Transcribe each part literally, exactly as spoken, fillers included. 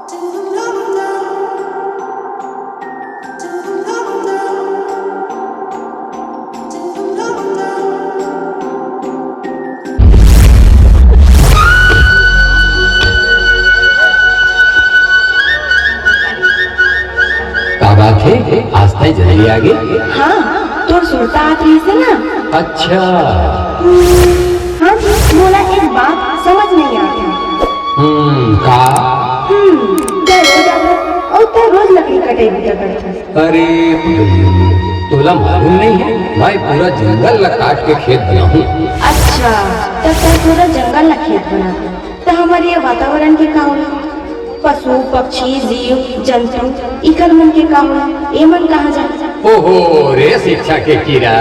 का बात हे, आज तैं जल्दी आ गे? हाँ, तोर सुरता आत रहिस हे ना। अच्छा। हम्म, हाँ जी, मोला एक बात समझ नहीं आत हे। हम्म, का? हम्म, तैं रोज आथस अउ तैं रोज लकड़ी कटई बूता करथस। अरे, तोला मालूम नहीं हे, मैं पूरा जंगल ला काट के खेत बनाहूँ। अच्छा, त तैं पूरा जंगल ला खेत बनाथस, त हमर ये वातावरण के का होही? पशु, पक्षी, जीव, जंतु, इकर मन के का होही? ए मन कहाँ जाही? ओहो रे शिक्षा के कीड़ा,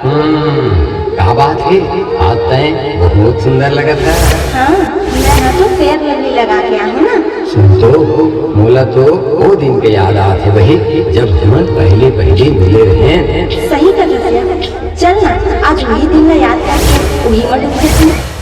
हम्म, का बात हे? आज तैं बहुत सुंदर लगत हस। हाँ, मैं हा तो Fair Lovely लगा के आए हूँ ना। सुन तो, मोला तो वो दिन के याद आत हे बहिनी, जब हमन पहली पहली मिले रहेन। सही कहिस यार। चल ना, आज वही दिन ला याद करके वही मा डूब जाथन।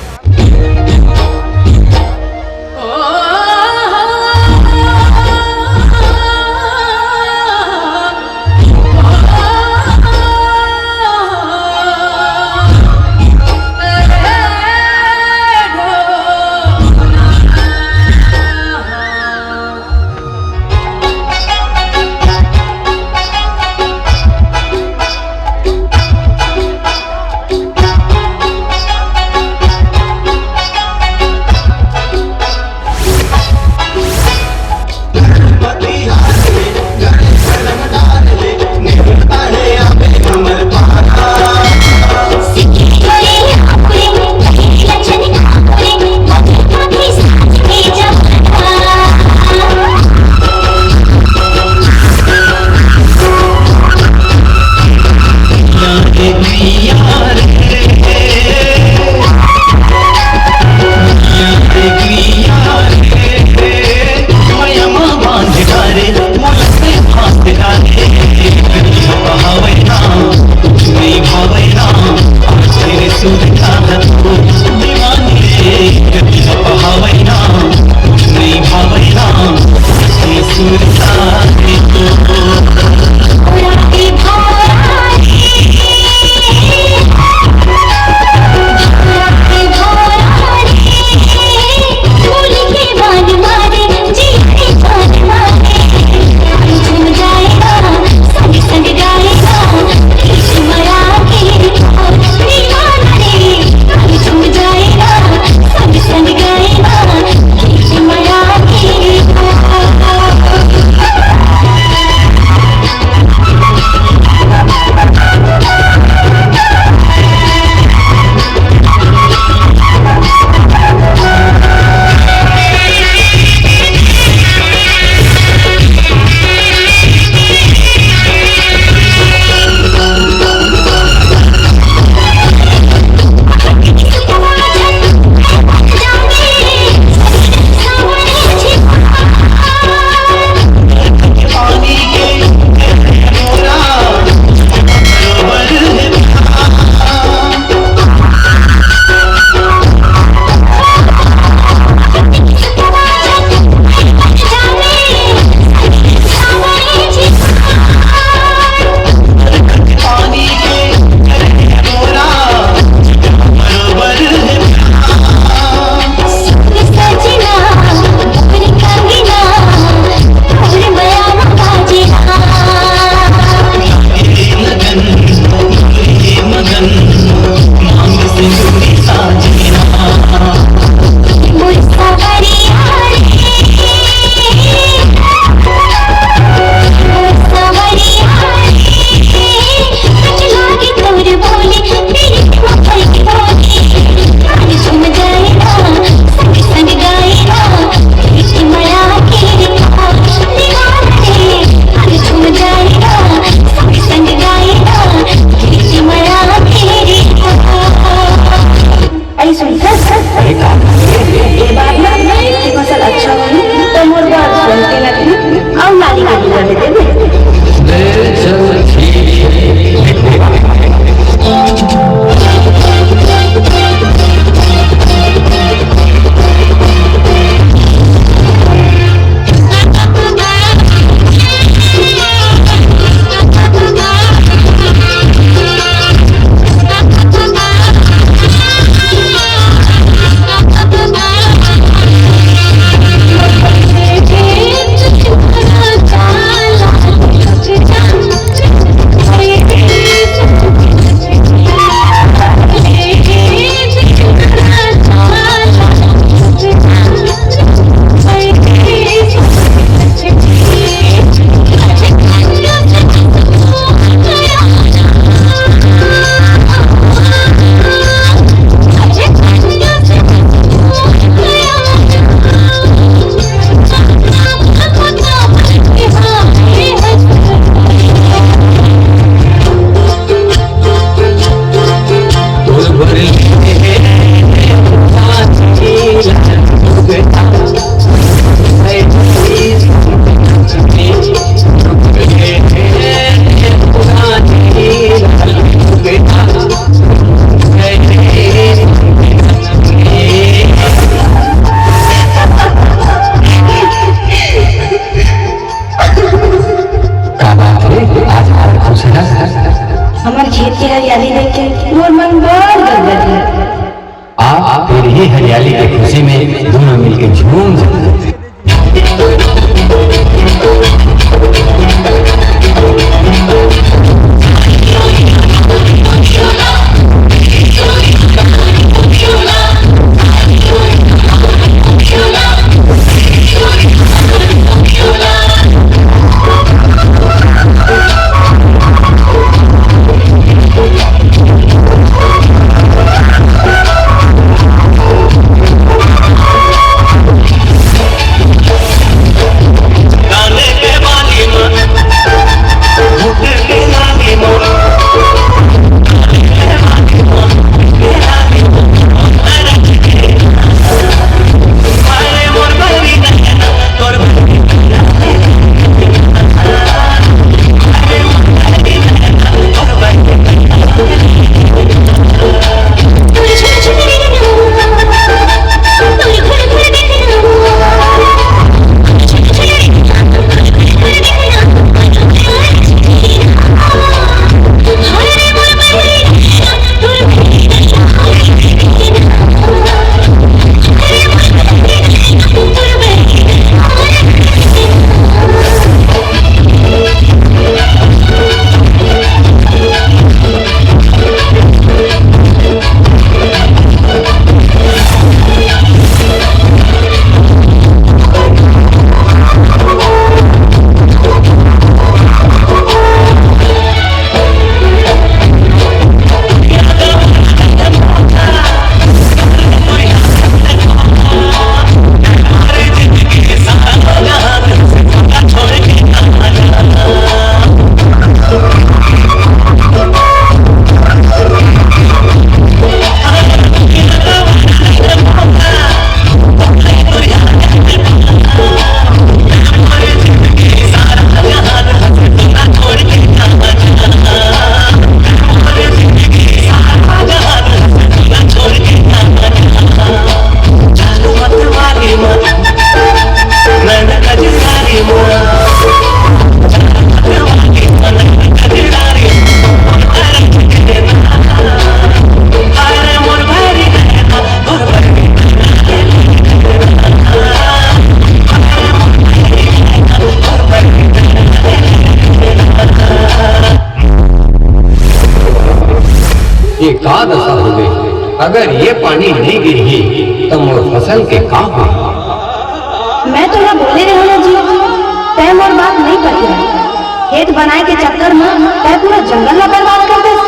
बनाए के चक्कर म तैं पूरा जंगल ला बर्बाद कर देस।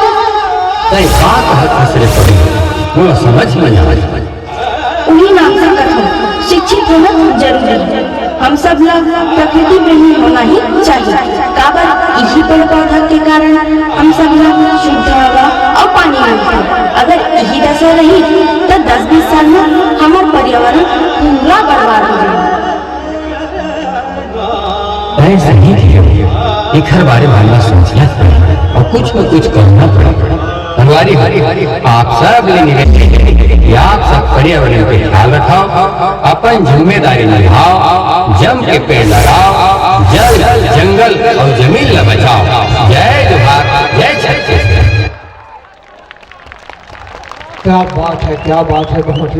तैं का कहत हस रे परी, मोला समझ म नइ आय। उही नाम से कथन, शिक्षित होना जरूरी हे। हम सब ला प्रकृति प्रेमी होना ही चाहिए। काबर इही पेड़ पौधा के कारण हम सब ला शुद्ध हवा अउ पानी मिलथे। अगर इही दशा रही, त दस बीस साल में हमर पर्यावरण पूरा बर्बाद हो जाही। तैं सही कहे, एखर बारे में हमला सोचना पड़ही अउ कुछ न कुछ करना पड़ही। संगवारी हो, आप सब ले निवेदन हे कि आप सब पर्यावरण के ख्याल रखव, अपन जिम्मेदारी निभाव, जम के पेड़ लगाव, जल, जंगल अउ जमीन ला बचाव। जय जोहार, जय छत्तीसगढ़। क्या बात है, क्या बात है, बहुत ही